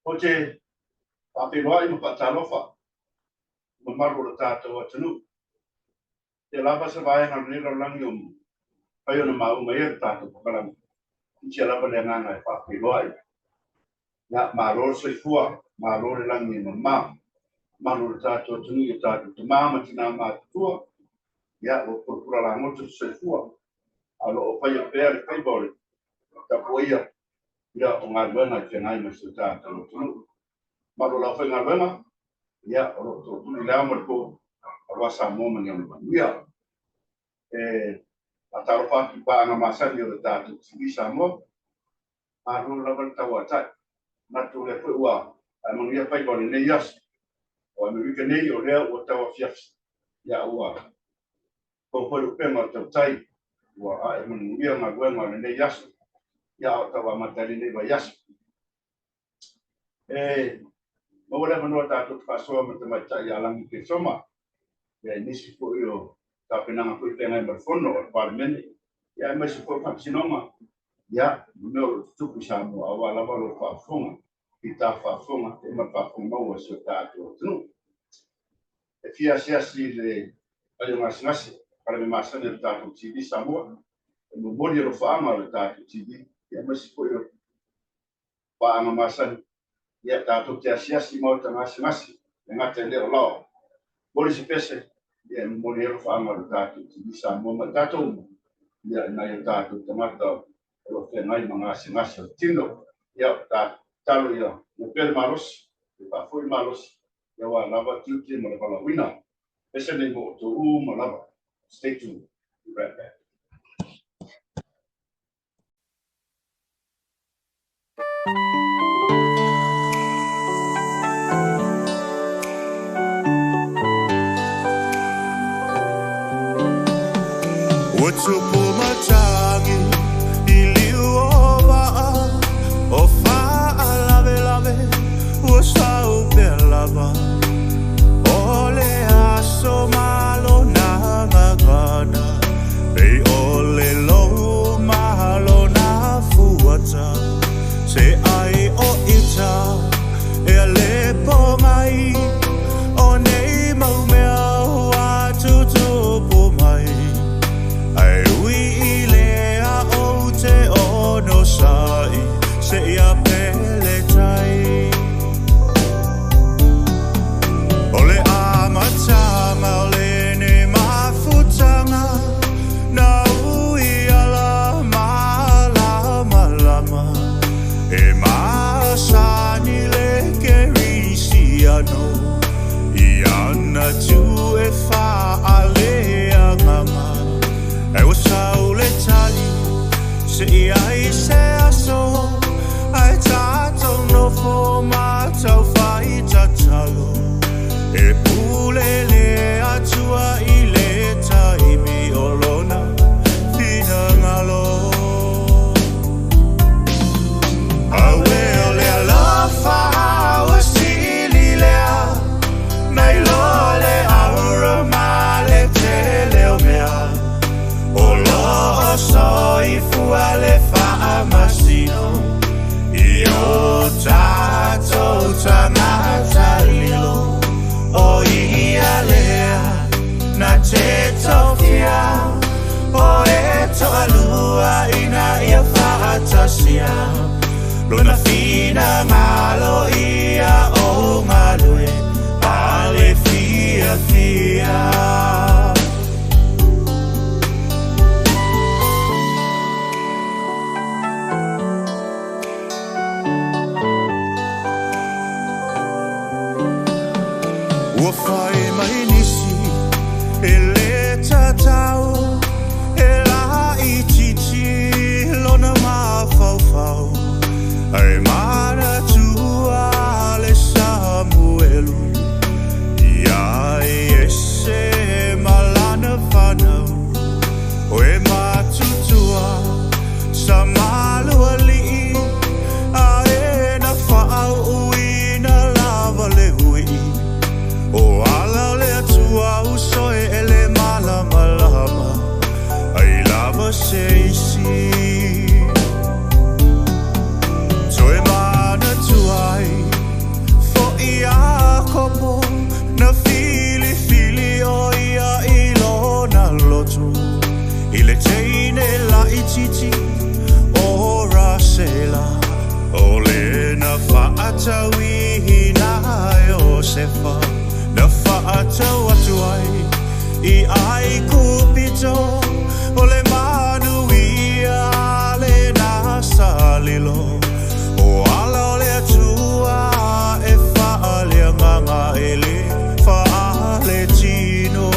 Ou te faafeiloai ma faatalofa i mamalu o le tatou atunuu. E lava se vaega o lenei lalolagi o mafai ona maua mai ai le tatou polokalame. Tia lava le agaga e faafeiloai. Ia, malo le soifua, malo le lagi e mama. Mamalu o le tatou atunuu i tatou tama ma tina matutua. Ia, ua pulapula lagoto le soifua. A o lo o faia pea le faiva o le tapuaia, ia, o galuega e feagai ma si o tatou atunuu. Mamalu o le aufaigaluega, ia, o lo o tootuli le ao ma le po, aua Samoa ma ni ona manuia. E faatalofa atu i paaga masani o le tatou TV Samoa, malo lava le tauatai. Manatu o lea foi ua manuia faiva o lenei aso. O Amerika nei o lea ua tauafiafi, ia ua tou foi le upega o le tautai, ua ae manuia galuega o lenei aso, ia o tau amata ai lenei vaiaso. E maua le avanoa tatou te faasoa ma tamaitai ia Lagi Kesoma, ia i nisi foi o tapenaga foi feagai ma le fono o le Palemene, ia aemaise foi o faamasinoga, ia ma mea o lo o tutupu i Samoa, aua lava lo faafofoga, i ta faafofoga, e ma le faafofoga maua o si o tatou atunuu. E fia asiasi i le fai o gasegase, palame masani o le tatou TV Samoa, e momoli alofaaga o le tatou TV, ia aemaise foi o paaga masani, ia tatou te asiasi i maota gasegase, e gata i lea o lao. Momoli se pese, ia e momoli alofaaga o le tatou TV Samoa ma tatou uma, ia nai o tatou tagata o lo o feagai ma gasegase o le tino. Ia o tatalo ia maua pea le malosi, ia faafoi le malosi, ia aua lava tiute ma le valaauina. Pese nei mo outou uma lava. Stay tuned. Be right back. Ua tupu matagi i liu o vaa o faalavelave ua sau pea lava o le aso malo na gagana pei o le lou malo na fuata se ai o ita e a le po mai o nei mau mea ua tutupu mai ai ui i le a o te ono sai se ia pele tai. O le amatanga o lenei mafutanga na ui ala malamalama e masani le kerisiano i ana tu e faaleagaga e ua sau le tali se i ai se aso ai tatou nofo matau fai tatalo e pule le atua i le taimi o lona finagalo. Aue o le alofa ua sili lea nai lo le aura ma le tele o mea o loo soifua le faamasino i o tatou tagata lilo o ia lea na te tofia o e toalua ina ia faatasia lona finagalo ia o galue a le fiafia. Ua fai mai nisi e le tatau e laitiiti lona mafaufau ai manatua le Samuelu ia Iese ma lana fanau o e matutua sa malualii a e na faauuina lava le ui o faatauina Iosefa na faatau atu ai i Aikupito o le manuia lena sa lilo o ala o le Atua e faaleagaga e le faaletino.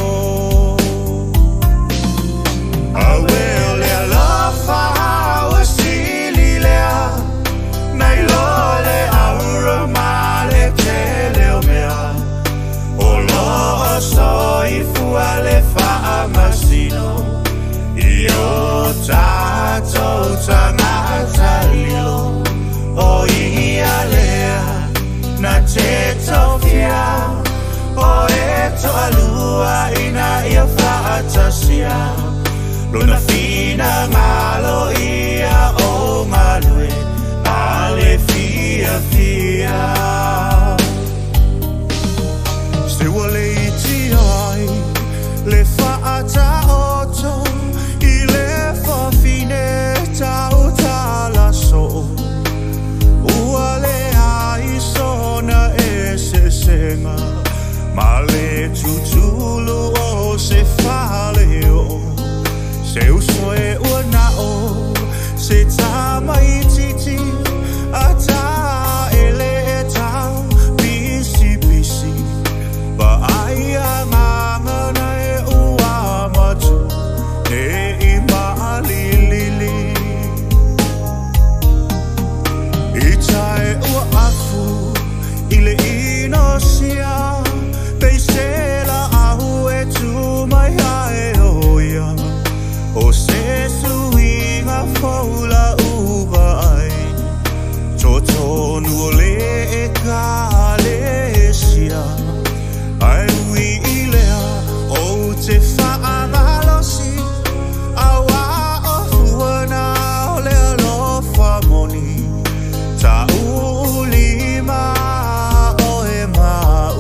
Auē o le alofa ua sili lea nai lo le auro ma le tele o mea o lo o soifua le faamasino i o tatou tagata lilo o ia lea na te tofia o e toalua ina ia faatasia lona finagalo ia o galue ma le fiafia. Se ua le itia ai le faataoto i le fafine tautala soo ua leai sona eseesega ma le tutulu o se fale o se uso e ua na o se tamaititi a taele e tau pisipisi vaai agaga na e ua matu ne i maalilili i tae ua afu i le inosia peisela ahu e tu mai ae o ia o se suiga fou la uva ai totonu o le ekalesia ae ui i lea ou te faamalosi auā o fuana o le alofa moni taulima o e mau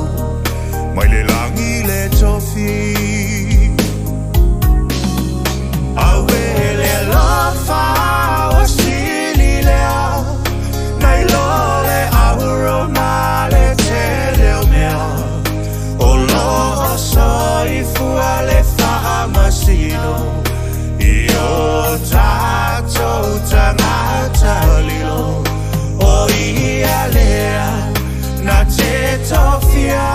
mai le lagi le tofi. Auē le alofa ua sili lea nai lo le auro ma le tele o mea o lo o soifua le faamasino i o tatou tagata lilo o ia lea na te tofia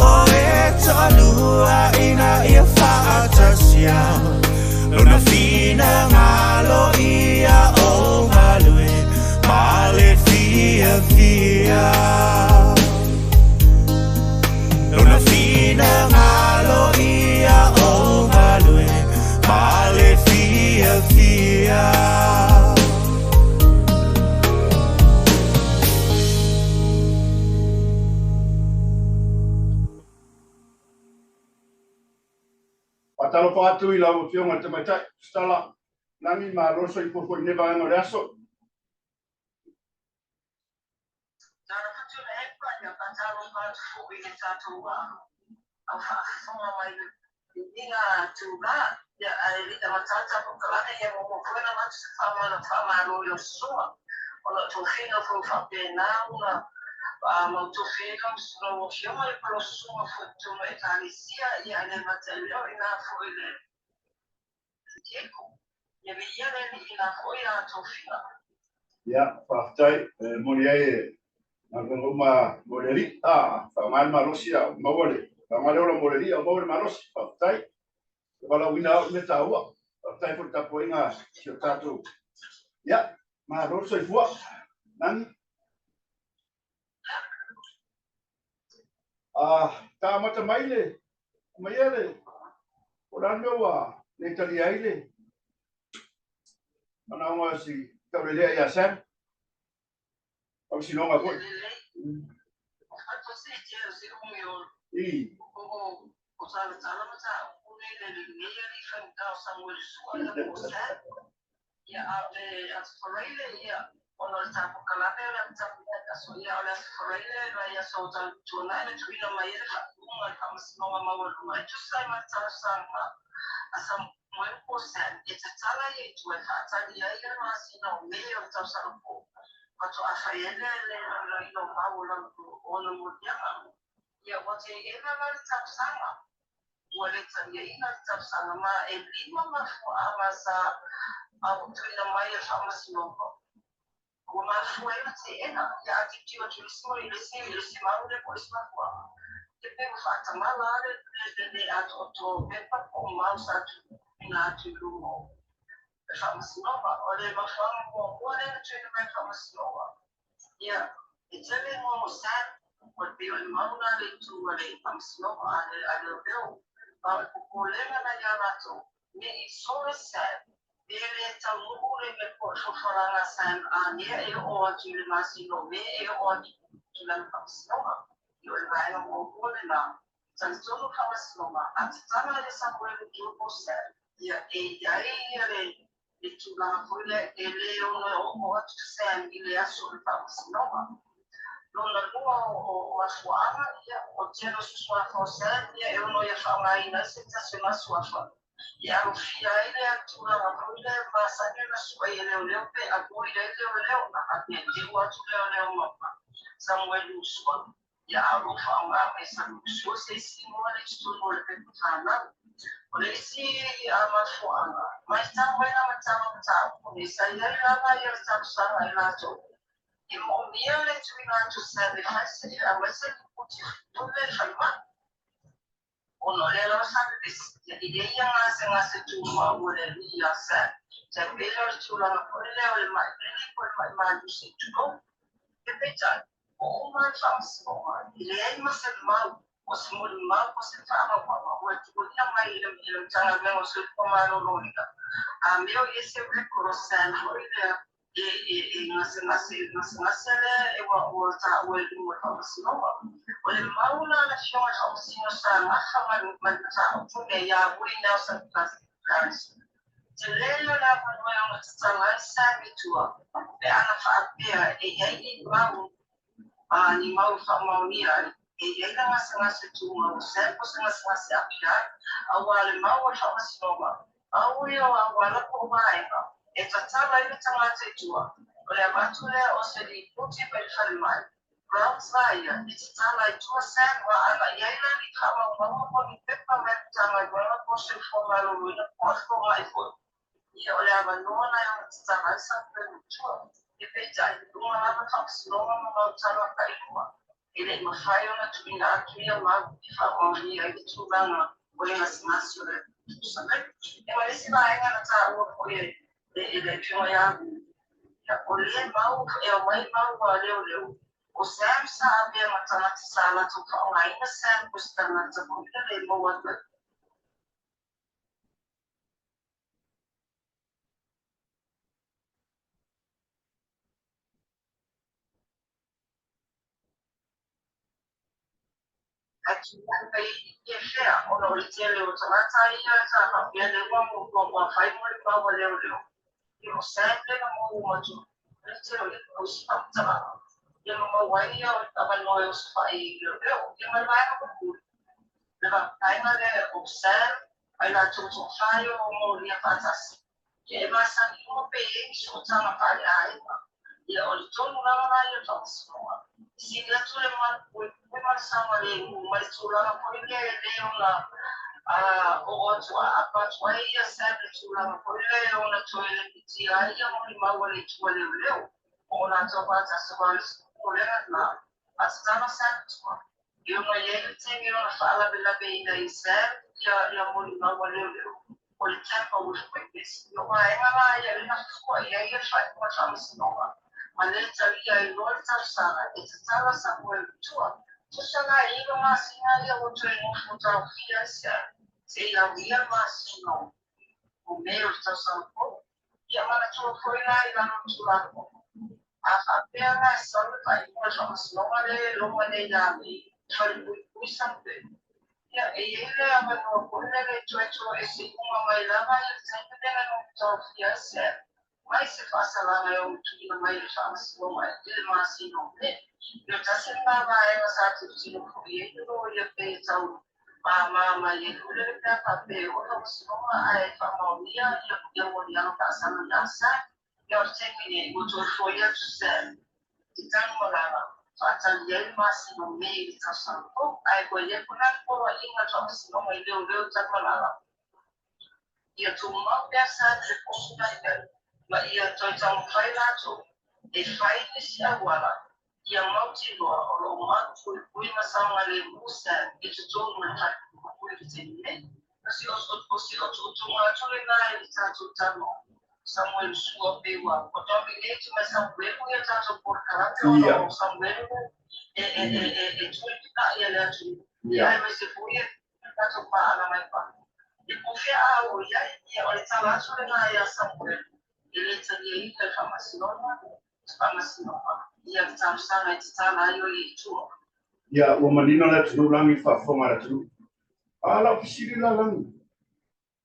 o e toalua ina ia faatasia lona finagalo ia o galue ma le fiafia. Lona finagalo ia o galue ma le fiafia. Faatalofa atu i lau Afioga i le Tamaitai Stala Lagi, malo le soifua foi i lenei vaega o le aso. Ia, faafetai, e moni ai e galuega uma mo le Alii, a faaaoga le malosi a o maua le faaaoga le ola mo le Alii a o maua le malosi. Faafetai. E valaauina au i mea taua. Faafetai foi i le tapuaiga a si o tatou. Ia, malo le soifua. Nani. Ta amata mai le mai le o le a le mea ua le talia ai le manaoga o si taulelea ia Sam. Faamasinoga foi. I. Faatoa fai ai le iloiloina o mau o ona moliaga. Ia ua teena la le talosaga. Ua le taliaina le talosaga ma e 5 mafuaaga sa tuuina mai e le Faamasinoga. Ua mafua ai ona teena. Ia a tilotilo atu i le isi mau lea po o isi mafuaaga, ia pe ua faatamala lava le le atoatoa o pepa po o mau sa tuuina atu i luma o le Faamasinoga. O le mafuaaga muamua lea na tuuina mai e le Faamasinoga, ia e tele igoa o Sam, o le pei o le mau la le itu a le Faamasinoga a leoleo. Ma o le popolega na ia latou, ne i solo Sam, pe le taunuu le mea po o le folafolaga a Sam anea e oo atu i le masina o Me e oo atu i lana Faamasinoga. Ia o le vaega muamua lena. Talitonu le Faamasinoga, a tatala ia Samuelu Tua po o Sam, ia e i ai ia le tulaga foi lea e le ono oo atu Sam i le aso o le Faamasinoga. Lona lua o mafuaaga, ia o tele o suafa o Sam, ia e ono ia faaaogaina ai se tasi o na suafa. Ia alofia ai le tulaga foi lea masani ona suai e leoleo pe avoid ai leoleo na pe teu atu leoleo ma Samuelu Sua. Ia a o lo o faaaoga mai Samuelu Sua se isi igoa le i totonu o le pepa fanau. O le isi mafuaaga, matau ai la matau mataupu nei, sa i ai lava ia le talosaga i latou. E moomia le tuuina atu o Sam e fai se aumai se lipoti foi lea i le falemai. Ona o lea lava sa vevesi, ia e leai ia gasegase tumau o le alii ia Sam. Tai pei la o le tulaga foi lea o le mai veli po o le mai maliu se i tulou. Ia peitai, o uma le Faamasinoga, e leai ma se mau, o se molimau po o se faamaumauga ua tuuina mai i le Matagaluega o Soifua Maloloina. A mea o i ai se record o Sam foi lea e gasegase gasegase lea e ua taua i luma o le Faamasinoga. O le mau la a le afioga i le Faamasino sa gafa ma le mataupu nei ia Wui Nelson Clarence. Tele ia le avanoa e ono tatala ai Sam i tua pe ana faapea e i ai ni mau ni mau e faamaonia ai e i ai le gasegase tumau o Sam po o se gasegase api ai, aua le mau o le Faamasinoga, pau ia o auala po o vaega e tatala ai le tagata i tua, o le avatu lea o se lipoti mai le falemai. Grounds la ia e tatala ai tua Sam, aua ana i ai la ni faamaumauga po o ni pepa mai le Matagaluega po o Soifua Maloloina po o le fomai foi, ia o le avanoa la e ono tatala ai Samuelu i tua. Ia peitai, i luga lava le Faamasinoga ma mau tala tailua, e le i mafai ona tuuina atu ia mau e faamaonia ai le tulaga o le gasegase o le tusa mai. Ia ma le isi vaega na taua foi e le afioga ia Wui, ia o lea mau e aumai mau a leoleo, o Sam sa avea ma tagata sa latou faaaogaina Sam po o se tagata foi lele e maua atu ai. Ae tulai mai e fea ona o le tele o tagata ia sa faapea lea ua fai mo le mau a leoleo. Ia o Sam lea na maua atu le tele o isi faamatalaga. Ia ma maua ai ia o le avanoa e osofai i leoleo. Ia ma le vaega mulimuli, le vaega lea o Sam ai latou toafa ia o molia faatasi. Ia e masani uma pe i ai ni sootaga faaleaiga. Ia o le tonu lava la ia o le Faamasinoga. E sili atu le malupuipui ma le saogalemu ma le tulaga foi lea e le ona oo atu aapa atu ai ia Sam i le tulaga foi lea e ona toe lepetia ai ia molimau a le itu a leoleo po o latou faatasi aua o le isi popolega lena a tatala Sam i tua e ono i ai le taimi e ono faalavelaveina ai e Sam ia molimau a leoleo o le tamper with witness. O vaega la ia lea na fua i ai ia le faaiuga o le Faamasinoga ma le talia ai loa le talosaga e tatala Samuelu i tua. Tusa la e 9 masina ia ua toe nofo taofia ai Sam seia aulia le masina o Me o le tausaga fou. Ia manatua foi la i lalo o le Tulafono, a faapea la e sau le faaiuga o le Faamasinoga lea e loma nei ia Me, e falepuipui Samuelu. Ia, e i ai le avanoa foi lele e toe toese uma mai lava ia le taimi lea na nofo taofia ai Sam mai se faasalaga e ono tuuina mai e le Faamasinoga i le masina o Me. Ia, tasi lena vaega sa tilotilo foi i ai le loia pe tau māmā mai ai foi lele pe a faapea e oo le Faamasinoga ae faamaonia ia moliaga faasala ia Sam. Ia o le taimi nei ua toe foi atu Sam i Tanumalala faatali ai le masina o Me i le tausaga fou. Ae ua i ai foi la le poloaiga a le Faamasinoga i Leoleo i Tanumalala ia tumau pea Sam i le poso na i ai ma ia toe taumafai latou e fai nisi auala ia mautinoa o lo o malupuipui ma saogalemu Sam i totonu o le falepuipui i le taimi nei. O si otuotuga atu lena i le tatou tama Samuel Sua pe ua dominate mai Samuelu ia tatou polokalame ona o Samuelu e tulitai e le atunuu. Ia aemaise foi ia tatou paaga mai fafo. E po fea a oo i ai, ia o le tala atu lena ia Samuelu e le taliaina e Faamasinoga ia le talosaga e tatala ai o ia i tua. Ia, ua manino le atunuu lagi i le faafofoga a le atunuu. A o lau fesili la lagi,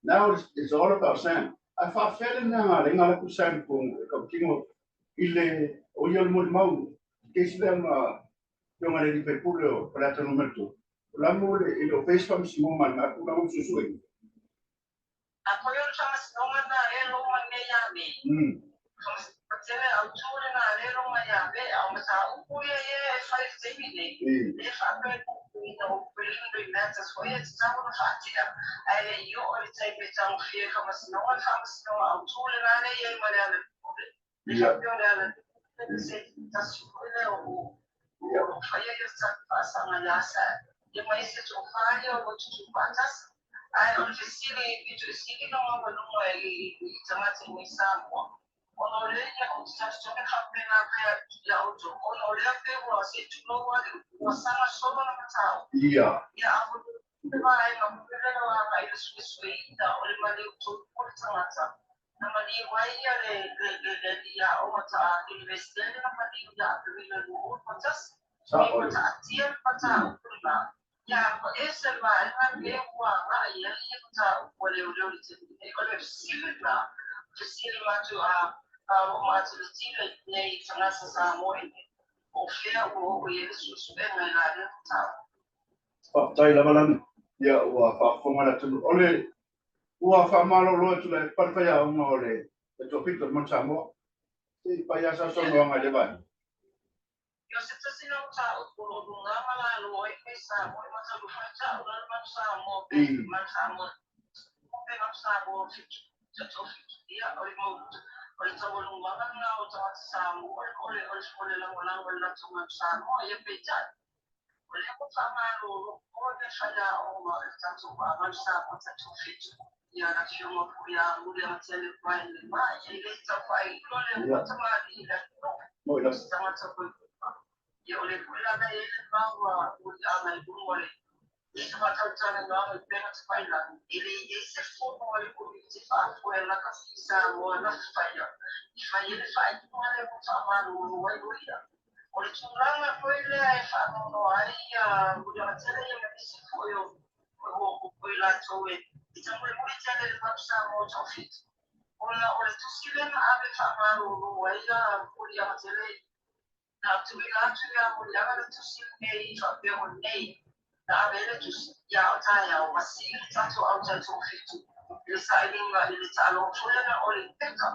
now it's all about Sam. Ae faafefea le mea galega la ku Sam e tautino i le o ia o le molimau i case lea ma Afioga i le Sui Usufono o Faleata Nu.3. O la mo le i le Ofisa Faamasinoga ma le tulaga o suesuega. A foi o le faamasinoga na e loma nei ia me. Tele autu lena e loma ia me, a o mataupu ia ia e fai i le taimi nei. E faapea ina o preliminary matters foi e tatau ona faatea, ae le i oo i le taimi e tagofia e faamasinoga le faamasinoga autu lena le i ai ma le alalepule. E faapea o le alalepule se tasi foi lea o o faia ia faasaga ia sa ia ma isi tofa ia o lo tutu faatasi. Ae o le fesili pito i sili na maualuga i tagata i Samoa, ona o lea ia ou te talitonu faapena pea ia outou, ona o lea pe ua se tulou a le ua saga solo na mataupu. Ia a le vaega foi lea o agai i le suesueina o le maliu tonu o le tagata na maliu ai ia le aoga ta university na maliu ia Aperila 2021. Sa Ua taatia le mataupu lena. Ia ua ese le vaega lea ua agai i ai ia mataupu a leoleo i le taimi nei. O le fesili lena, fesili matou a o lo o matilatila nei i tagata Samoa i nei, o fea ua oo i ai le suesuega i la lea mataupu. Faafetai lava lagi. Ia ua faafofoga le atunuu. O le ua faamalolo atu le palefaiaoga o le toafito o le Manu Samoa. Se i fai lava saunoaga i le vaega. Ia o se tasi lea o mataupu o lo o luga ma lalo ai mai Samoa i matalu fai ta'u la le Manu Samoa pe Manu Samoa pe Manu Samoa fitu toafitu. Ia o le mau o le taualumaga lena o tagata Samoa o le lagolago i le latou Manu Samoa. Ia peitai o lea ua faamalolo o le faiaoga o le tatou Manu Samoa toafitu ia le afioga foi ia Muliagatele Brian Lema. Ia e le tau faailo le ua tamalii i le atunuu Moi lava. Se tagata foi ia o le foi la na i ai le mau a muliaga i luga o le i se faatalatalanoaga i upega tafailagi e le i ai se fono a le komiti faafoe a lakapi Samoa na faia i fai ai le faaiuga lea ua faamalolo ai o ia. O le tulaga foi lea e faanoanoa ai ia Muliagatele ia ma nisi foi o i latou e tamulimuli tele i le Manu Samoa toafitu, ona o le tusi lea na ave faamalolo ai ia Muliagatele na tuuina atu ia Muliaga le tusi lenei faapea o nei na ave ai le tusi ia o taeao ma sii le tatou autai toafitu i le sailiga i le taaloga foi lea o le peka.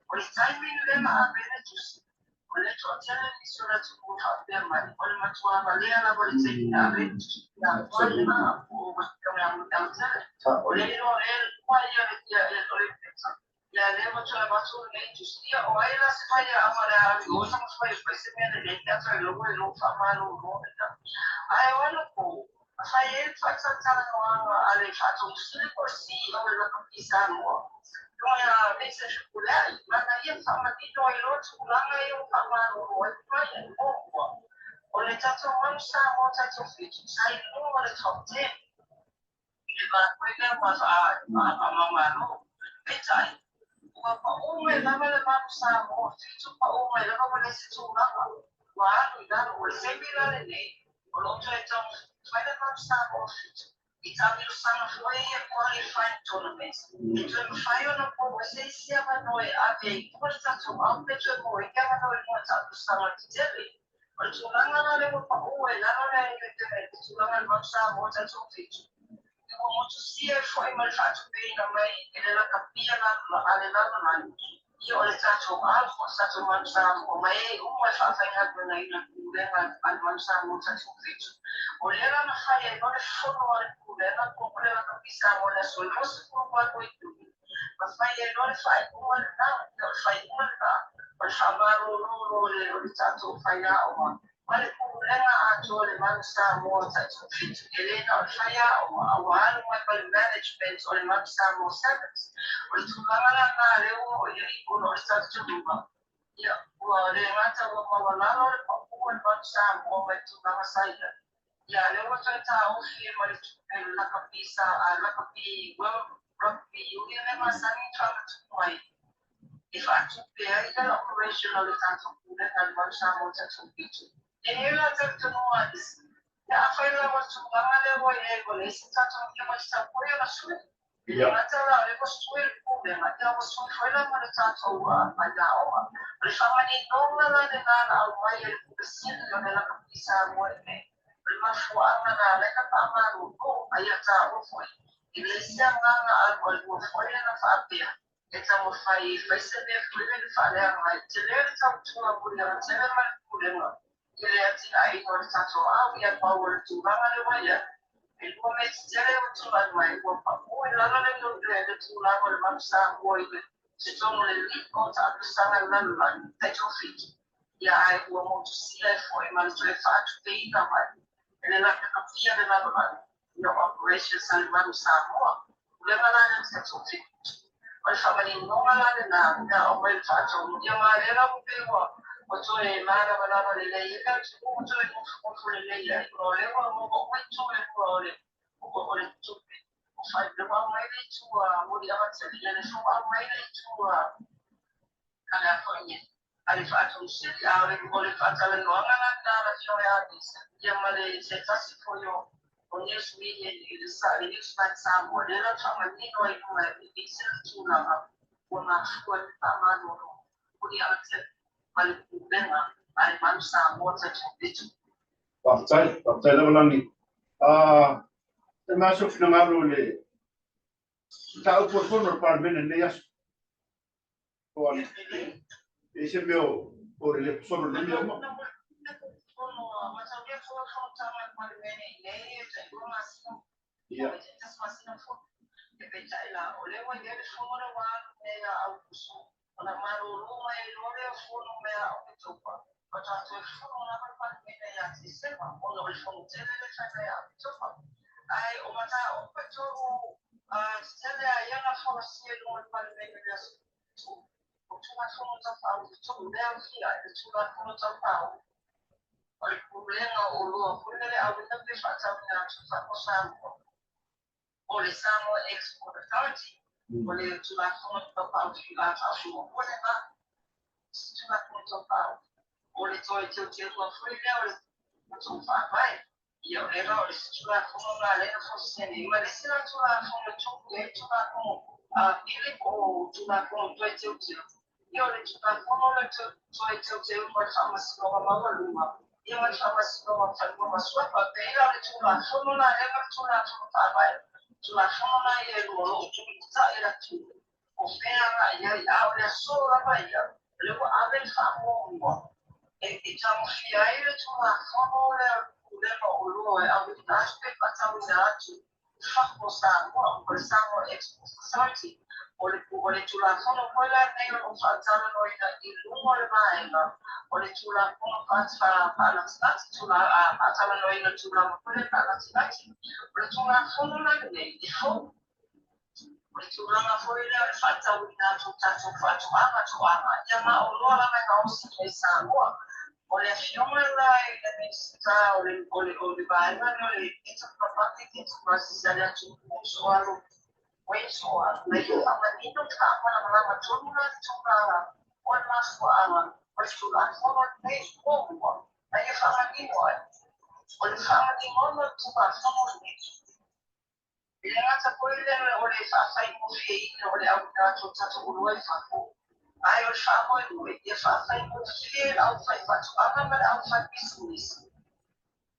O le taimi lea na ave ai le tusi o le toatele nisi o le atunuu faapea mai o le matua valea lava le taimi na ave ai le tusi ia tuai na o Muliagatele o le iloa e lua ia ia o le peka ia lea ua toe avatu lenei tusi. Ia o ai la se faiaoga le a alu i o taumafai e fai se mea lelei pe a toe logo i lou faamalolo lena. Ae o ana po fai ai le faatalatalanoaga a le Faatomusili po o le CEO o le Lakapi Samoa luga ia Vincent Fepuleai mana ia faamanino ai loa tulaga ia ua faamalolo ai Brian. Muamua, o le tatou Manu Samoa taitoafitu sa i luga o le top 10 i le vaefoe lea ua faamamalo. Peitai, ua pau mai lava le Manu Samoa fitu, pau mai lava ua leai se tulaga ua alu i lalo. O le taimi la lenei o lo o toe taumafai le Manu Samoa fitu i taamilosaga foi ia qualifying tournaments e toe mafai ona maua se isi avanoa e ave ai tua le tatou au pe toe maua ai ke avanoa i luga taamilosaga tetele. O le tulaga la lea ua pau ai lalo le tulaga i le Manu Samoa taitoafitu ua motusia e foi ma le faatupeina mai e le lakapia a le lalolagi. Ia o le tatou alo o le tatou Manu Samoa ma e uma e faafaigaluegaina le pulega a le Manu Samoa 97. O lea la na fai ai loa le fono a le pulega po o le Lakapi Samoa i le aso 28 o Iuni ma fai ai loa le faaiuga lena. Ia o le faaiuga lena o le faamalolo loa o le tatou faiaoga ma le pulega atoa o le Manu Samoa 97. E le na o le faiaoga a ua alu mai ma le management o le Manu Samoa Sevens. O le tulaga la lena lea ua oo i ai ona o le talitonuga, ia, ua le gata ua maualalo le paupau o le Manu Samoa mai tulaga sa i ai, ia a lea ua toe taofi ai ma le tupe lakapi sa lakapi World Rugby Union e masani ona faamatuu mai e faatupe ai le operation o le tatou pulega a le Manu Samoa 97. E i ai la talitonuga a nisi, ia afai la ua tulaga lea ua i ai ua leai se tatou mea mai tatau foi ona sui. E le gata la o lea ua sui le pulega, ia ua sui foi la ma le tatou faiaoga. O le faamaninoga la lena na aumai e le Pule Sili o le Lakapi Samoa i nei. O le mafuaaga na ala ai ona faamalolo, a ia taua foi, e leai se agaga alualua foi lea na faapea e taumafai e fai se mea foi lele faaleaga ai. Tele le tautua Muliamatele ma le Pulega i le atinaeina o le tatou au, ia pau o le tulaga lea ua i ai. E lua mea tetele ua tulai mai, ua pau i lalo le tulaga o le Manu Samoa i le totonu o le league o taamilosaga i le lalolagi, taitoafitu, ia ae ua motusia ai foi ma le toe faatupeina mai e le lakakapia le lalolagi ia o operations a le Manu Samoa. Pulega la lea o le taitoafitu. O le faamaninoga la lena na aumai le faatonu, ia ma lea la ua pei ua toe malamalama lelei ai le atunuu, ua toe nofonofo lelei ai, ona o lea ua maua uma itu e lua o le tupe. Ua fai, ua aumai le itu a Muliamatele, ia lea foi ua aumai le itu a le a foi nei, a le Faatonu Sili, a o le faatalanoaga la lena a le Afioga ia Alisa, ia ma le se tasi foi o news media i le Newsline Samoa, lea la faamanino ai luga e ese le tulaga ua mafua ai le faamalolo Muliamatele ma le pulega a le Manu Samoa 97. Faafetai, faafetai lava Lagi. E maso finagalo i le mataupu o le fono o le Palemene i lenei aso. Po o e se mea o le le solo le mea uma. Ia. Peitai la, o lea ua i ai le fono lea ua alu nei ia Aokuso, ona malolo mai ai loa lea o fono mea a Oketopa, faatoa toe fono lava le Palemene ia Tesema, ona o le fono tele lea e fai mai ia Oketopa. Ae o mataupu e tolu tetele a ia na folasia i luga o le Palemene i le aso o Tulafono Tau Faaofi tolu lea aofia ai le Tulafono Tau Faaofi o le Pulega o Oloa foi lea le auina pe faatauina atu i fafo Samoa, o le Samoa Export Authority, o le Tulafono Tau Faaofi muamua lena, Tulafono Tau Faaofi o le toe teuteuga foi lea o le tatou Faavae. Ia o lea la o le isi Tulafono lena lea na folasia nei, ma le isi la Tulafono e tupu i ai Tulafono pili po o Tulafono toe teuteu. Ia o le Tulafono le toe teuteuga o le Faamasinoga Maualuga, ia ma le Faamasinoga o Fanua ma Suafa. Pei la o le Tulafono la lea ma le Tulafono Faavae, Tulafono la ia e lua o lo o tulitai le atunuu o fea agai i ai, a o le aso lava ia, o lea ua ave le faamuamua e tagofia ai le Tulafono lea o le Pulega o Oloa e auina atu pe faatauina atu i fafo o Samoa, o le Samoa Export Authority. O le Tulafono foi la lenei o lo o faatalanoaina i luga o le vaega o le Tulafono faanatinati, faatalanoaina tulaga foi lea faanatinati. O le Tulafono la lenei e fou, o le tulaga foi lea o le faatauina atu o tatou faatoaga, toaga, ia ma oloa lava e gaosi mai Samoa. O le afioga la i le Minisita o le vaega lea o le Intermarket Enterprises a le atunuu o Soalo Wayne Soalo, na ia faamanino ma faamalamalama tonu la le tulaga o le mafuaaga o le Tulafono lenei muamua, na ia faamanino ai. O le faamaninoga o le Tulafono lenei, e le gata foi lea o le faafaigofieina o le auina atu o tatou oloa i fafo, ae o le faamoemoe ia faafaigofie le aufaifaatoaga ma le aufaipisinisi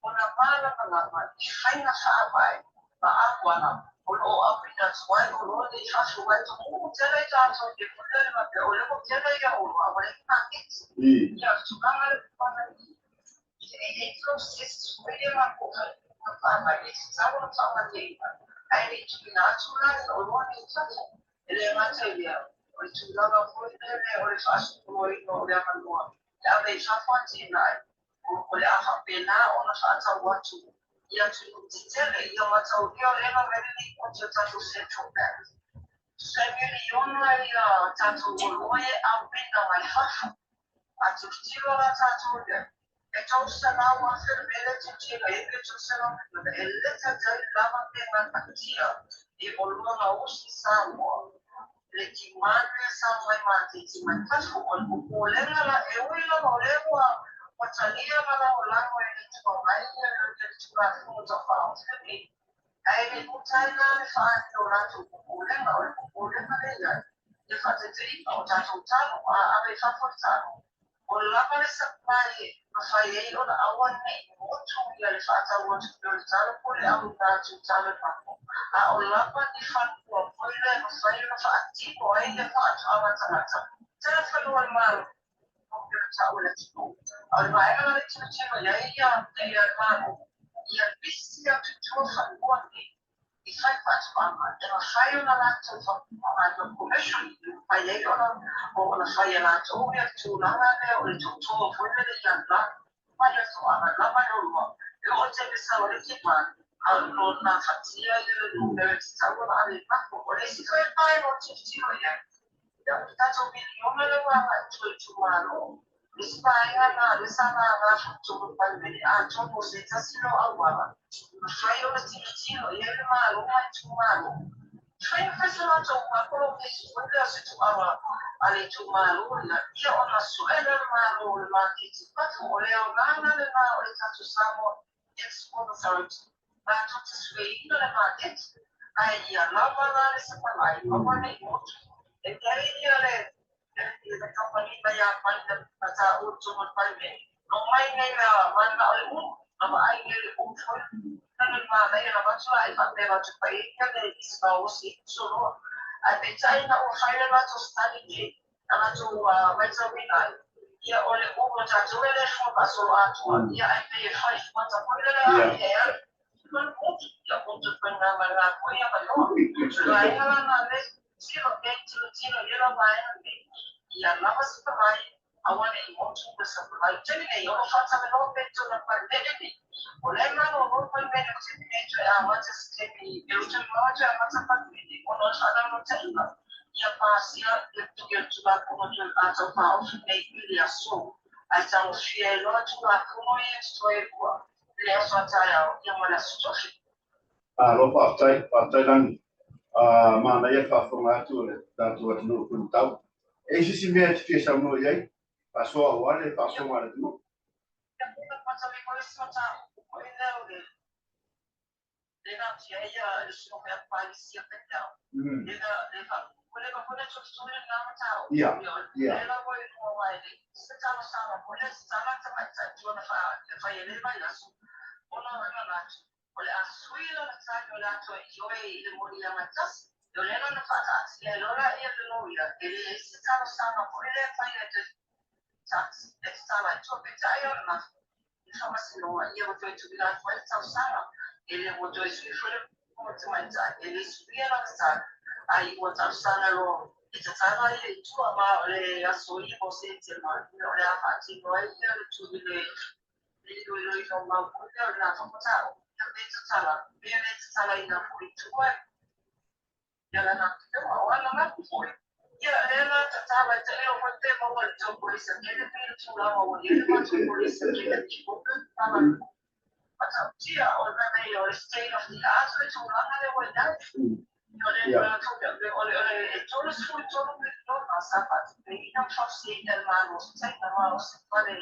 ona malamalama i faiga faavae ma auala. O lo o auina atu ai oloa nei i fafo, aua e tumu tele tatou i le pule le faapea o lea ua tele ia oloa ua leai ni maketi. Ia o le tulaga lea ua e i ai process foi lea matou faavae e tatau ona faamalieina, ae le i tuuina atu la i oloa nei i fafo. E le gata i lea, o le tulaga foi lele o le faasopoloina o le avanoa e ave i fafo atinae, o le a faapena ona faatau atu i atunuu tetele. Ia mataulia o lea na aumai le lipoti a tatou Central Bank, tusa e miliona ia tatou oloa e auina mai fafo. A tilotilo la tatou i ai, e 300,000 le mea lea e tilotilo i ai pe 300 miliona, e le taitai lava pe gafatia e oloa gaosi i Samoa le demand lea e sau mai maketi mai fafo. O le popolega la, e ui lava o lea ua talia ma lagolago e le Itu Agai le Tulafono Tau Faaofi lenei, ae le muta ai la le faaali o latou popolega. O le popolega lea i ai, le faataitaiga o tatou talo, a ave i fafo le talo, o lava le supply e mafai ai ona aua ne i motu ia le faatau atu pea o le talo po o le auina atu o talo i fafo, a o lava ni fanua foi lea e mafai ona faatino ai ia faatoaga tagata. Tele fanua o le Malo pei ona taua e le atunuu. A o le vaega la lea e tilotilo i ai ia le Malo, ia lisi atu i tua fanua nei i fai faatoaga e mafai ona latou faaaoga commercially, e mafai ai ona fai e latou ia le tulaga lea o le toto foi lele ia lava le toaga, lava le oloa e oo i le taimi e sau ai le demand, a o lo o gafatia ia le numera e tatau ona ave i fafo. O le isi foi vaega o tilotilo i ai, ia o le tatou miliona lea ua agai i tua i itumalo. O le isi vaega lena lea sa laga foi i totonu o le Palemene, atonu o se tasi lea o auala e mafai ona tilotilo i ai le Malo ma itumalo, fai ma fai se latou poloketi foi lea o se tuuaga a le itumalo ia, ia ona sue lea o le Malo o le maketi i fafo. O le aoga lena o le tatou Samoa Export Authority, latou te sueina le maketi, ae ia lava la le sapalai, aua ne i motu. E i ai ia le kamupani mai Iapani na taua i totonu o le Palemene, na omai nei na mananao i le ulu, na vaai nei i le ulu foi lele manaia, na avatu la i faapea latou te fai ai ia le isi gaosi ai soloa. Ae peitai ina ua fai le latou study nei, na latou matauina ai, ia o le ulu a tatou e le fua faasoloatoa, ia ae pei e fai fuata foi lele a e alu le motu, ia motu foi na ma la foi ia manoa. O le vaega la na le tilo e tilotilo i ela vaega nei, ia lava se palai, aua ne i motu le sapalai. I taimi nei, o lo o faatalanoa pea i totonu o le Palemene nei, o lea e malolo le Palemene o le taimi nei toe amata se taimi e utu toe amata le Palemene ona o le faalaunautaiga ia pasia ia le Tulafono Tau Faaofi nei i le aso, ae tagofia ai loa Tulafono ia e totoe e lua, le aso a taeao ia ma le Aso Tofi. Malo faafetai, faafetai Lagi. Manaia le faafofoga atu o le tatou atunuu i Punitau. E i ai se isi mea e te fia saunoa i ai? Faasoa aua le faafofoga a le atunuu. Ia, ia. I faamasinoga, ia ua toe tuuina atu ai le talosaga. E le ua toe sui foi le tamaitai, e le suia lana tali, ai ua talosaga loa e tatala ia i tua ma o le aso 9 o Setema, ia o le a faatino ai ia le tui le iloiloina o mau foi lea o le latou mataupu, ia pe tatala, pe le tatalaina foi i tua ia lana afioga. O ana latou foi, ia lea la tatala e tailo foi pe maua i le tou police academy le tulaga ua i ai le matou police academy foi lea tatala matautia o le mea nei o le state of the art le tulaga lea ua i ai. O le o le o le e 33 miliona sa faatupeina ma fausiaina e le Malo o Saina ma o se fale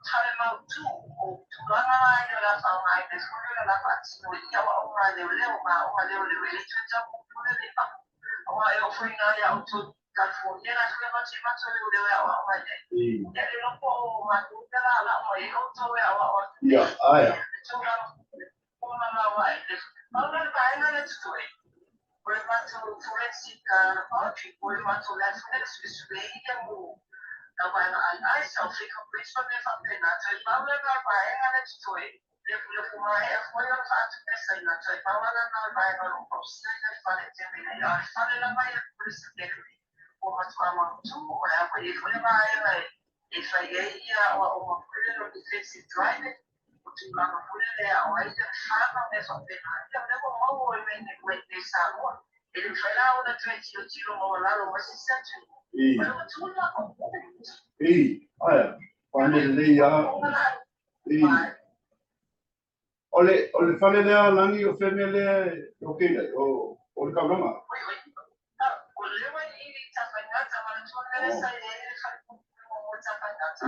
fale mautu o tulaga la ia o le a faaaogaina ai foi lea o le a faatino i aoaoga a leoleo ma aoga leoleo e le toe tau pule le papu aua e oo foi ina ia outou i California la foi avatu i matou leoleo e aoaoga i ai. Ia le iloa po o matou te laalao mai ai outou e aoao atu Ia, aea. Le tulaga ona laua e le I. I, aia, pane lelei lava. I. O le, o le fale lea Lagi o fea mea lea e locate ai, o, o le taulaga.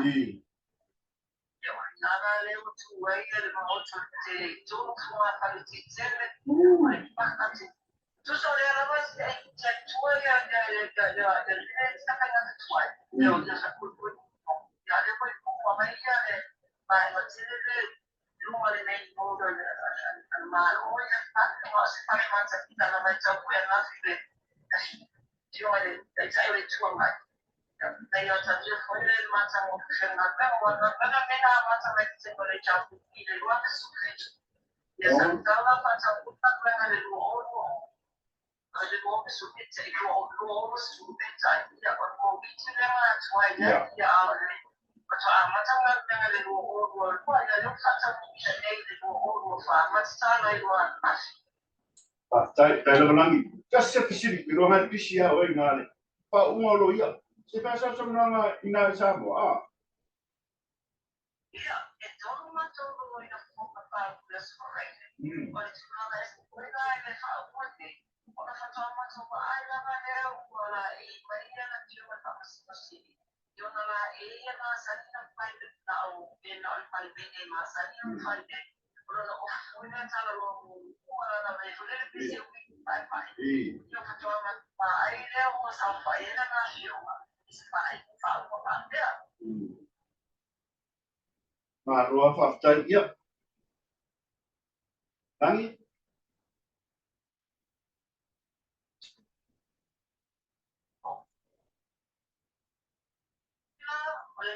I. Faafetai, faafetai lava Lagi. Tasi se fesili, iloa nai pisi ia oe i na le faauuga o loia. Se fai sau saunoaga i na i Samoa, a? I. Malo lava faafetai. Ia. Lagi. I. O le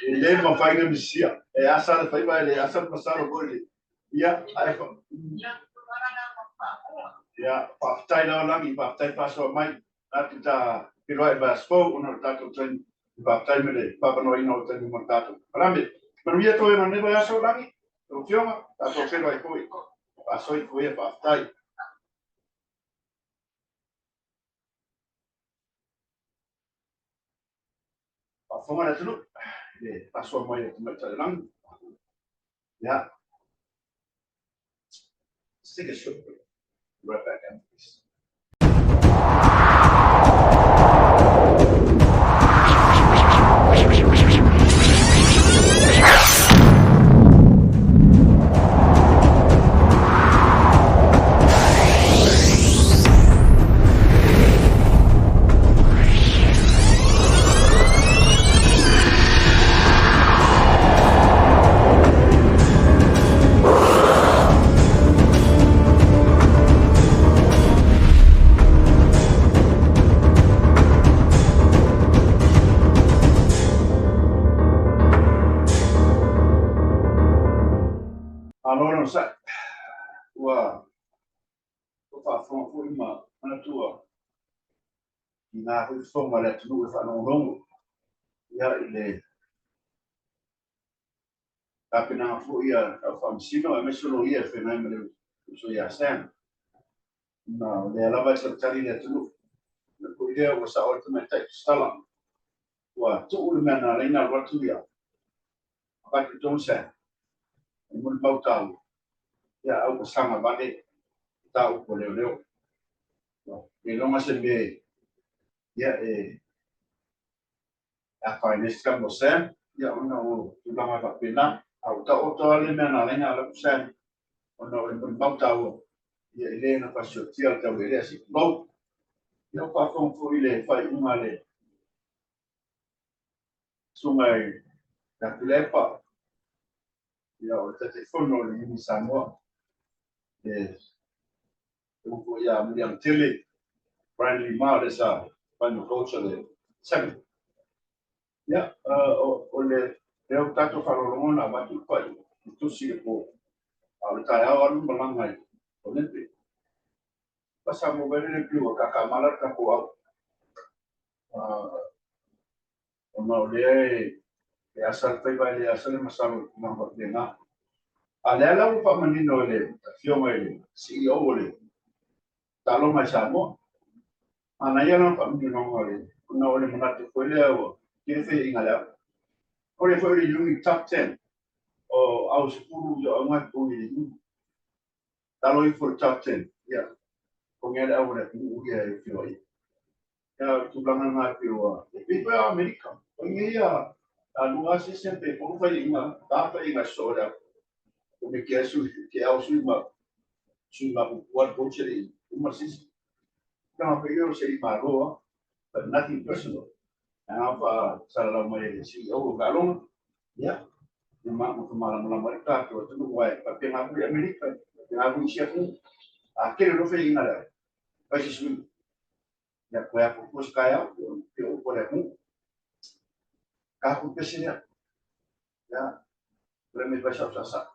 E le mafai ona misia. E asa le faiva e le asa le masalo foi le. Ia, ae fa. Ia, faafetai lava Lagi, faafetai faasoa mai. Tatou ta feiloai i le vaiaso fou ona o le tatou taimi. Faafetai mo le faaavanoaina o taimi mo le tatou polokalame. Manuia toega o lenei vaiaso Lagi, lau Afioga, tatou feiloai foi. Faasoifua ia, faafetai. Faafofoga le atunuu i le faasoa mai o Tamaitai Lagi. Yeah. Let's take a short break. Be right back after this. onosai, ua faafofoga foi ma manatua i ngā foi fofoga o le atunuu e faalogologo ia i le tapenaga foi a au faamasino aemaise o loia e feagai ma le uso ia Sam. Ona o lea lava e talitali le atunuu. O le foi lea ua sao ai le tamaitai tusitala. Ua tuu le mea na ala ai ona alu atu ia avatu i totonu Sam. E molimau taua, ia a ua saga vale mataupu a leoleo. Le iloga se mea ia e afaina ai se tama o Sam, ia ona o tulaga faapena. A ua taoto lava le mea na ala ai ona alu atu Sam, ona o le molimau taua, ia e le na fasiotia le taulealea se i tulou. Ia ua faafofoga foi i le faaiuga a le Susuga ia Tuilaepa, ia o le Taitaifono o le Iuni Samoa, le Susuga foi ia Muliagatele, Brian Lima, lea sa fai ma coach o le Seven. Ia, o le lea ua tatou faalogologo na avatu le faaiuga i tusi i le po, a o le taeao alu le malaga i Olympic. Pa Samoa vai le piu a kakamala le tatou au. Ona o lea e asa le faiva e le asa le masalo i tulaga faapena. A lea la ua faamanino e le afioga i le CEO o le taaloga i Samoa. Manaia lana faamaninoga o le ona o le manatu foi lea ua tele faiaiga a le au. O le foi o le Iuni top 10 o au 10 i o auga e totogi i le Iuni. Lalo ifo le top 10, ia, totogi lava le au a le atunuu ia e feoai. Ia, o le tulaga lena e pei ua, e pei foi o Amerika. O inei ia a lua sese pe tolu faiaiga, ta faiaiga sosoo e le au. O me ke sui, ke au sui ma sui ma pupua le coach le i uma le sisi. Tanga pe o se i malo, but nothing personal. Anga fa salalau mai le CEO o taaloga, ia, ia ma ma malamalama ai le tatou atunuu aua e faapena foi i Amerika, faapena foi i isi atunuu. A tele loa faiaiga a le au, fai se suiga. Ia, toe apoapoa se taeao, pe upu a le atunuu. Tatou pese lea. Ia, tulai mai fai sau saasaa.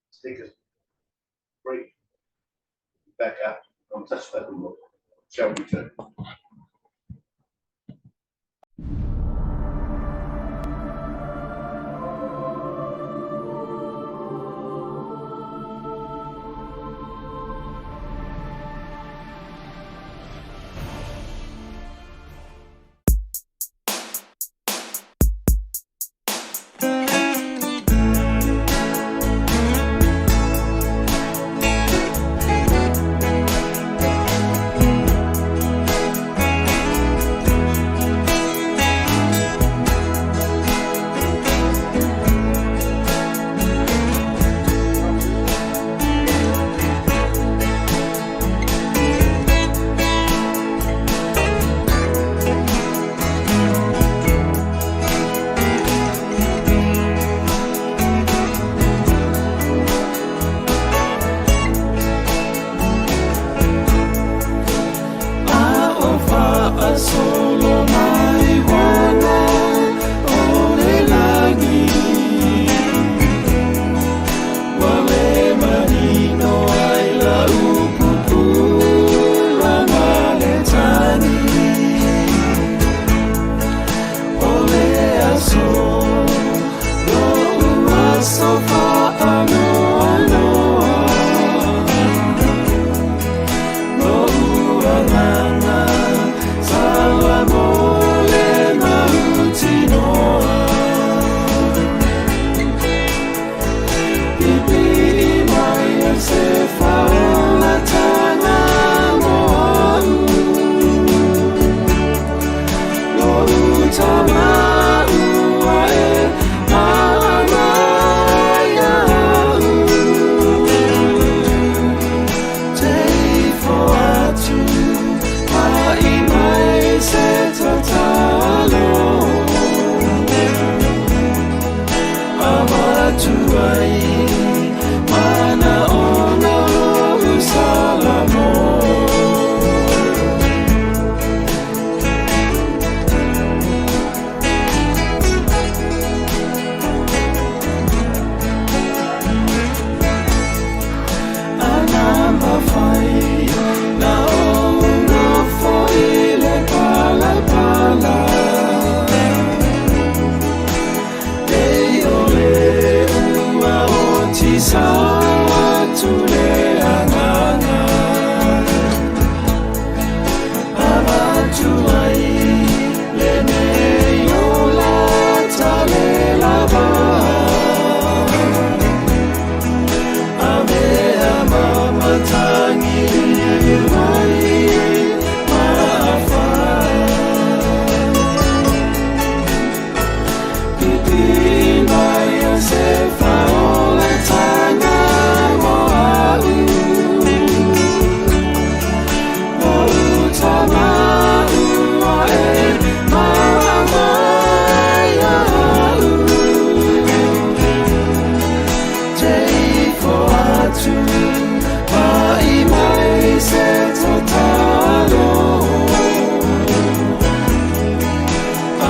Let's take a break. Back out. Don't touch that remote. Shall return. A o faasolo mai wana o le lagi, ua le manino ai la upu pula ma le tani. O le aso, lo'u aso faanoanoa, lo'u agaga sala mo le mautinoa. Pipii mai ai se faolatanga mo a'u, lo'u tama'u ae ma'a mai a'u. Sao atu le agaga avatu ai lenei ola tale lava avea ma matangi mai ma Pipi mai o se whaolatanga mo au O utama ua e maa mai au Te ifo atu mai mai se tatalo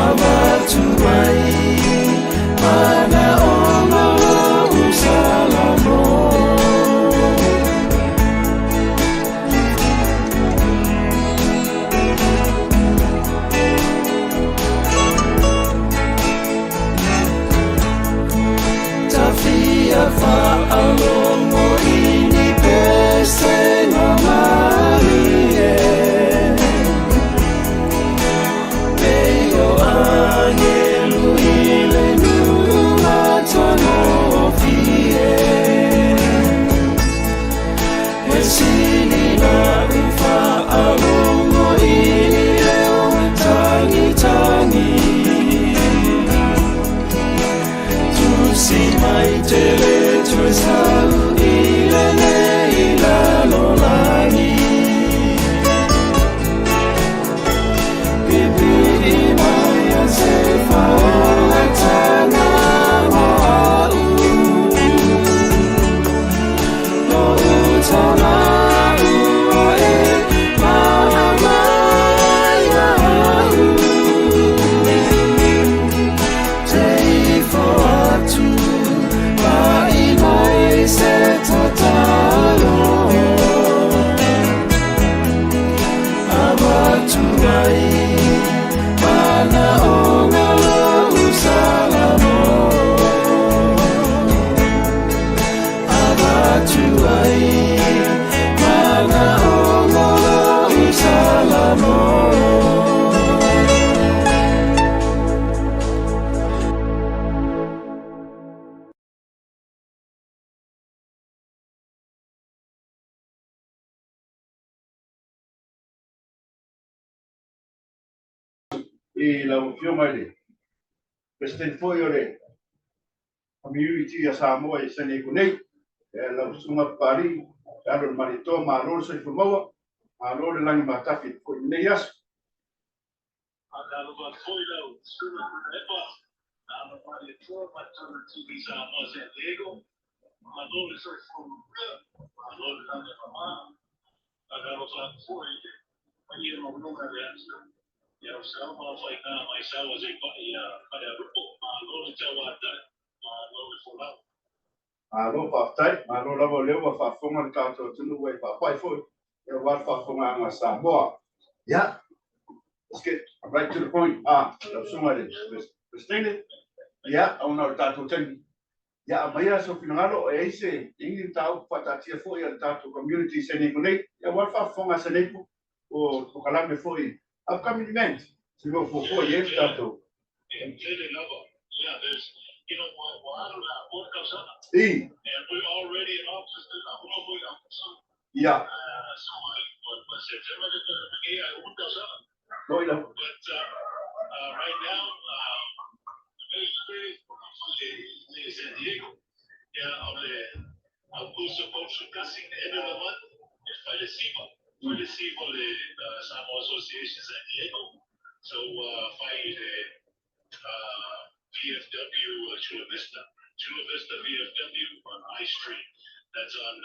Avatu ai mana o lou salamo. Tafia faalogo i ni pesega malie Pei o agelu i le nuu matagofie E sili lau faalogo i ni leo tagitagi Tusi mai te le toe sau i lenei lalolagi Pipi mai a se whaolatanga mo au Lo utama ua e maa mai au Te ifo atu mai mai se tatalo Avatu ai mana o lou salamo Avatu ai mana o lou salamo. I lau Afioga i le President foi o le community a Samoa i San Diego nei, e lau Susuga Papalii, e alo le Malietoa, malo le soifua maua, malo le lagi matafi foi i lenei aso. Faatalofa atu foi lau Susuga Tuilaepa, alo Malietoa ma totonu o le TV Samoa San Diego. Malo le soifua manuia, malo le lagi mama. Faatalofa atu foi i le paia maualuga o le atunuu. Ia o sau ma faiga mai sau a se pai a Falealupo, malo le tauatai, malo le folau. Malo faafetai, malo lava o lea ua faafofoga le tatou atunuu ua e faapai foi aua le faafofogaaga a Samoa. Yeah, let's get right to the point. Ah, lau Susuga i le President, ia, ona o le tatou taimi, ia aumaia sou finagalo, e ai se ini mataupu faataatia foi a le tatou community i San Diego nei, ia aua le faafofoga a San Diego o polokalame foi upcoming event, se mea ua fuafua i ai le tatou. E tele lava. Yeah, there's, ua alu la ua tausaga. I. And we're already in office, Ia. So I, September le ua tausaga. Toi lava. But right now, the San Diego, yeah, o le Augusto Kasi, the end of the month, is Falesiva. Falesiva le Samoa Association San Diego. So fai le VFW Chula Vista, Chula Vista VFW on I Street. That's on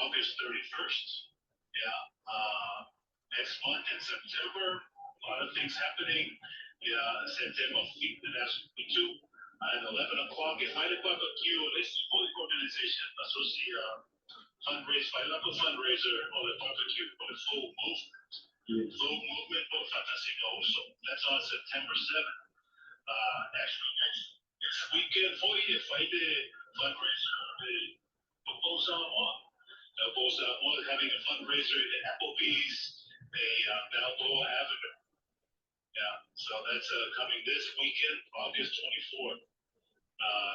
August 31st. Yeah. Next month in September, a lot of things happening. Yeah, September 5th, that's 2 at 11 o'clock. At 5 o'clock, a Q, this public organization, associate fundraise, local fundraiser, or the barbecue for the full movement. Full movement for Fantastic also. That's on September 7th. Actually, next weekend, for you, find the fundraiser, Football Samoa. Football Samoa is having a fundraiser at Applebee's, a Balboa Avenue. Yeah, so that's coming this weekend, August 24th.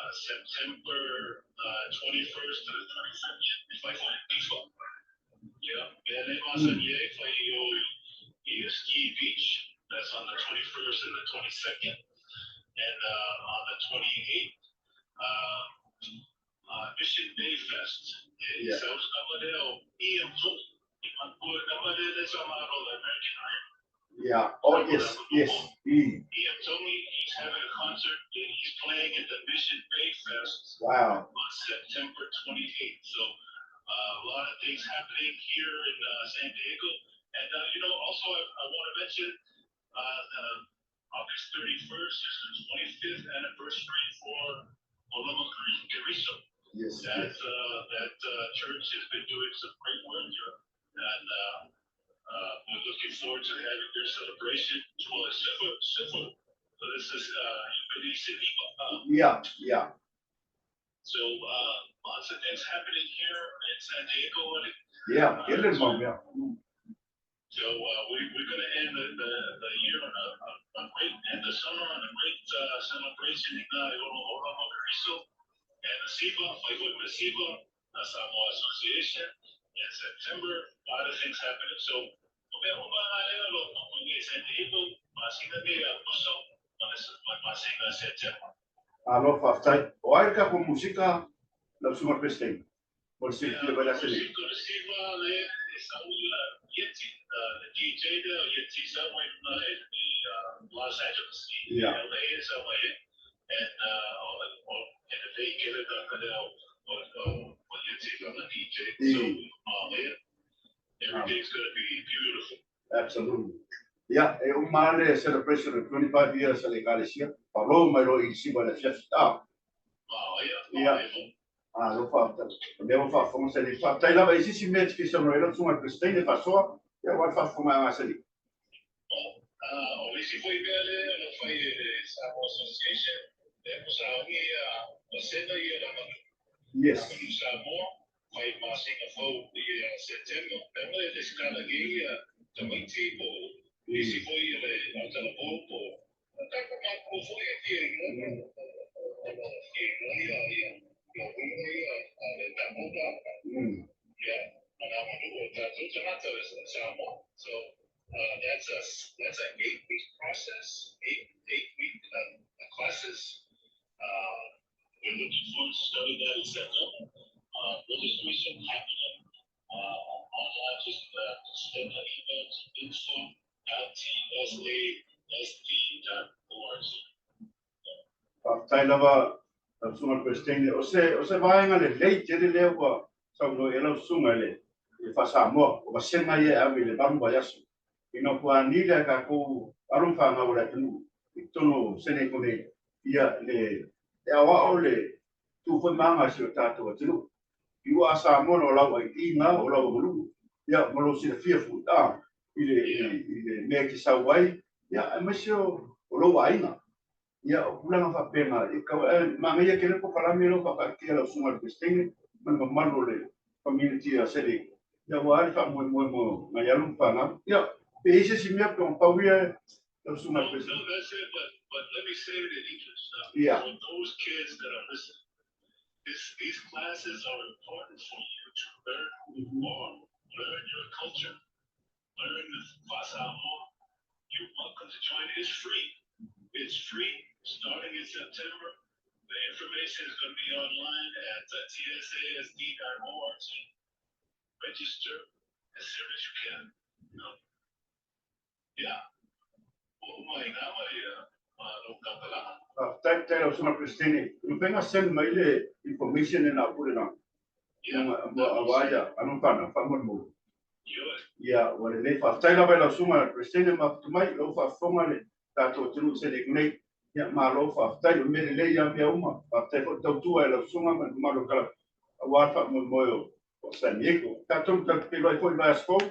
September 21st to the 22nd, if I find FIFA. Yeah, and then Ski Beach. That's on the 21st and the 22nd. And on the 28th, Mission Bay Fest. Yeah. Yeah. Oh, yes, yes. Ian Tony, he's having a concert. He's playing at the Mission Bay Fest. Wow. On September 28th. So a lot of things happening here in San Diego. And, you know, also I want to mention August 31st is the 25th anniversary for Olama Keriso. Yes. That, that church has been doing some great work here. And we're looking forward to having their celebration. So this is Yeah, yeah. So lots of things happening here in San Diego. Yeah, yeah. So we're going to end the year on a great, end the summer on a great celebration in Olama Keriso and the SIVA, like the SIVA, the Samoa Association. In September, a lot of things happening. So, Alo, faafetai. O ai ka ko musika la suma president. O se fia ba la sele. The DJ there, Yeti somewhere in Los Angeles, Yeah. LA somewhere, and and they get it up and Yeti on the DJ. So, yeah, everything's gonna be beautiful. Absolutely. Yeah, e umale celebration of 25 years a le Galicia. Palo mai ro i siwa le fiaf. Ah. Oh, yeah. Yeah. Ah, lo fa. Le o fa fonga se le fa. Tai lava isi si me te sa no ela tunga Christine fa soa. Ya wa fa fonga nga se. O isi foi mele o fai le Samoa Association. Le mo sa ui o sena i la manu. Yes. Manu Samoa mai masinga fau i September. Le mo le skala ge tamaiti po isi foi le autala po po. Ta ko ma ko foi e ti e mo. E mo ia ia. Ia ia ia le tamoga. Yeah. And I'm a new Samoa. So that's an 8-week process, eight-week classes. We're looking forward to starting that in September. Registration happening online. Just send an email to info@tsasd.org. Faafetai lava lau susuga i le Peresetene. O se o se vaega lelei tele lea ua saunoa i ai lau susuga i le faa-Samoa, o vasega ia e ave i le 8 vaiaso. Ina ua puanī le tatou alo ma fanau o le atunuu i totonu o Senego nei, ia le e aoao le tu foi ma aga i si o tatou atunuu. I ua a Samoa na o lau ID na o lau aganuu, ia ma lou silafia foi a i le i le mea e te sau ai, ia aemaise o lou aiga. Ia, o tulaga faapena, e tau, e manaia tele polokalame lea ua faataatia e lau susuga i le Peresetene ma le mamalu o le community a Sele. Ia, ua a le faamoemoe mo nai alo ma fanau. Ia, pe i ai se isi mea pe ona pau ia lau susuga i le Peresetene. No, that's it, but let me say it in English. Yeah. For those kids that are listening, these classes are important for you to learn who you are, learn your culture, learn the Samoa. You're welcome to join. It's free. It's free starting in September. The information is going to be online at tsasd.org. Register as soon as you can. You know? Yeah. Oh my God, Faafetai tele lau susuga i le Peresetene. E mafai ona send mai le information e na pule na. Aua ia alo ma fanau faamolemole. Ia, ua lelei. Faafetai lava i lau susuga i le Peresetene ma Fatumai, lau faafofoga le tatou atunuu i Sene nei. Ia, malo faafetai. O mea lelei lava mea uma. Faafetai foi tautua i lau susuga ma le mamalu o le kalapu aua le faamoemoe o San Diego. Tatou tatou te feiloai foi i le vaiaso fou,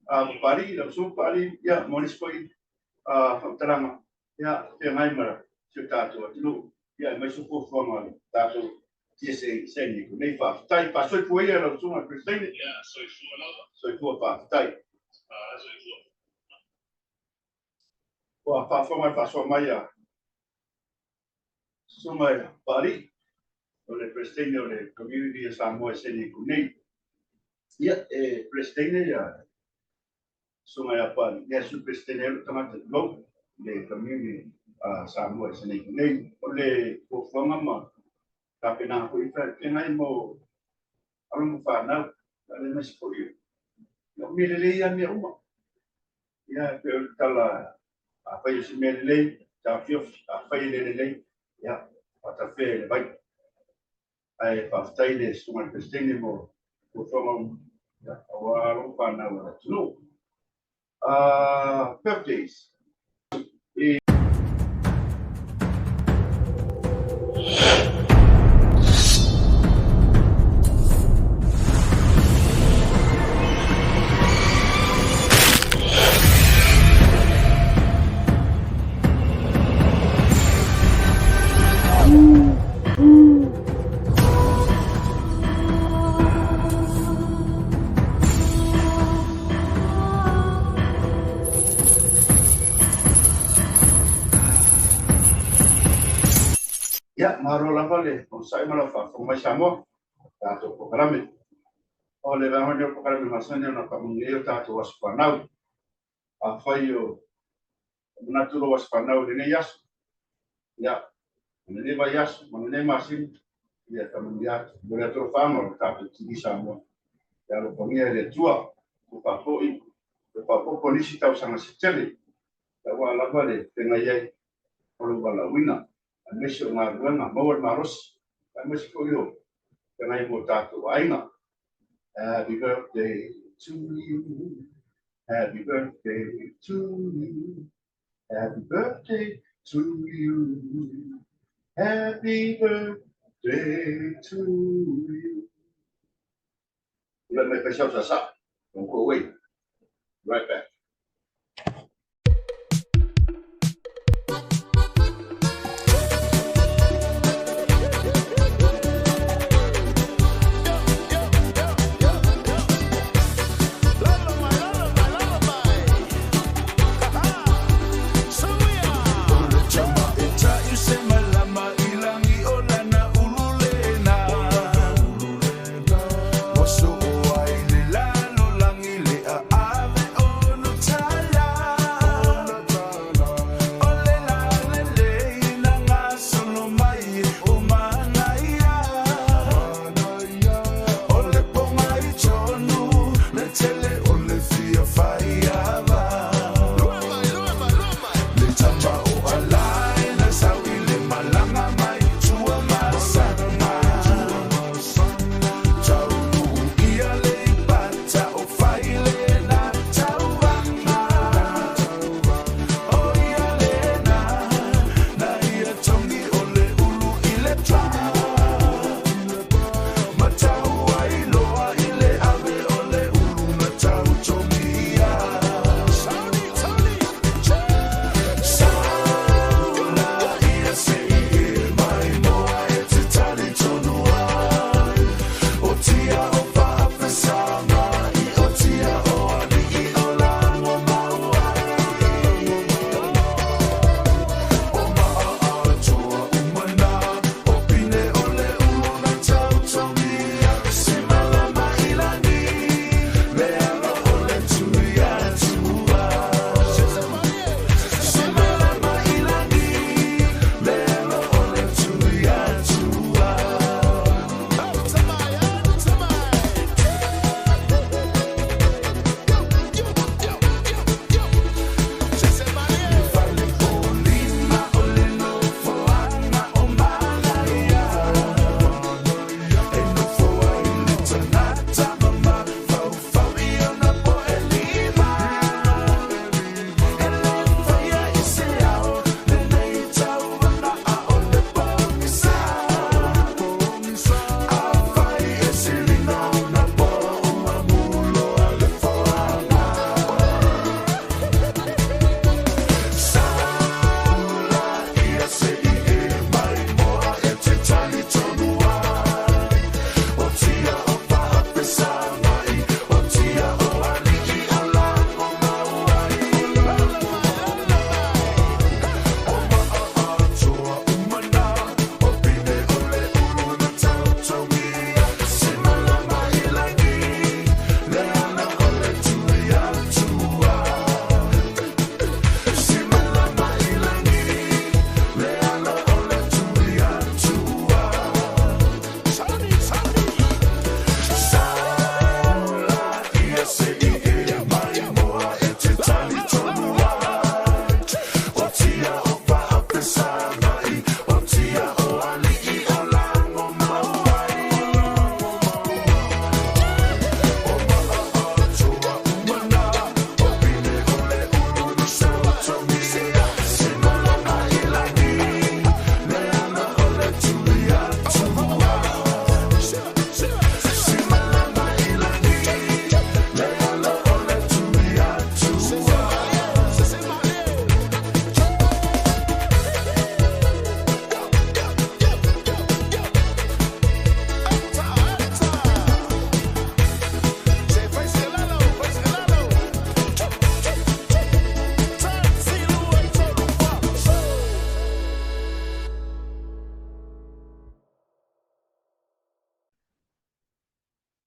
Papalii, lau susuga Papalii, ia, mo nisi foi faamatalaga, ia, feagai ma si o tatou atunuu, ia, aemaise o fuafuaga a le tatou Ia se seni ku nei faafetai. Faasoifua ia lau susuga i le Peresetene. Ia, soifua lava. Soifua faafetai. Ah, soifua. Ua faafofoga i le faasoa mai a Susuga i Paalii, o le Peresetene o le Community a Samoa e seni aku nei. Ia, e Peresetene ia Susuga ia Paalii, ia Sui Peresetene ai lou tagata tulou le Community a Samoa e seni aku nei. O le fuafuaga ma tapenaga foi e feagai mo alo ma fanau, aemaise foi o mea lelei lava mea uma. Ia, e pei o le tala, afai o se mea lelei, taofiofi, afai e le lelei, ia, faatafea i le vai. Ae faafetai i le Susuga i le Peresetene mo fuafuaga uma, ia, aua alo ma fanau a le atunuu. Birthdays. I Ia, malo lava le onosai ma lau faafofoga mai Samoa, tatou polokalame. O le vaega lenei o le polokalame masani ona faamanuia ai o tatou aso fanau. Afai o manatu lou aso fanau i lenei aso, ia, ma lenei vaiaso, ma lenei masina, ia faamanuia atu. Momoli atu alofaaga o le tatou TV Samoa. Ia alofagia e le Atua, toe faafoi, toe faaopoopo nisi tausaga se tele, aua lava le feagai ai o lou valaauina, aemaise o galuega, maua le malosi, aemaise foi o feagai mo tatou aiga. Happy birthday to you. Happy birthday to you. Happy birthday to you. Happy birthday to you. Tulai mai faisau sasa. Don't go away. Right back.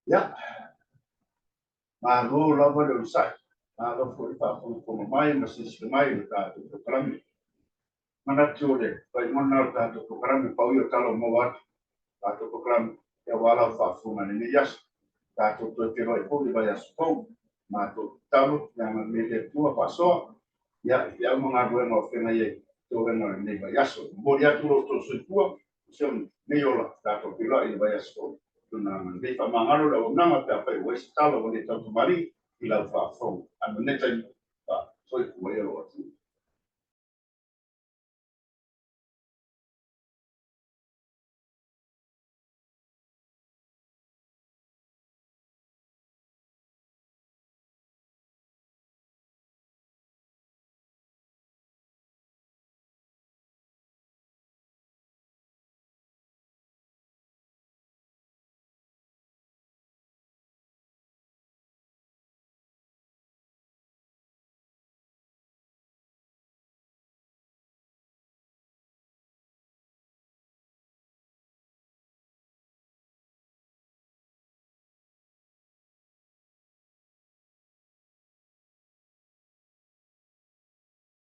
Ia, malo lava le onosai, malo foi le faafogafoga mai ma silasila mai i le tatou polokalame. Manatu o le faigona o le tatou polokalame, pau ia o tala ua maua atu tatou polokalame aua lau faafofoga i lenei aso. Tatou toe feiloai foi i le vaiaso fou. Matou tatalo ia agalelei le Atua faasoa ia i feau ma galuega o feagai ai toega o lenei vaiaso. Momoli atu lo outou soifua ma si nei ola, tatou feiloai i le vaiaso fou. Lona agalelei faamagalo le auaunaga pe afai ua i ai se tala ua le tautamalii i lau faafofoga. Ae mo lenei taimi, soifua ia lou atunuu.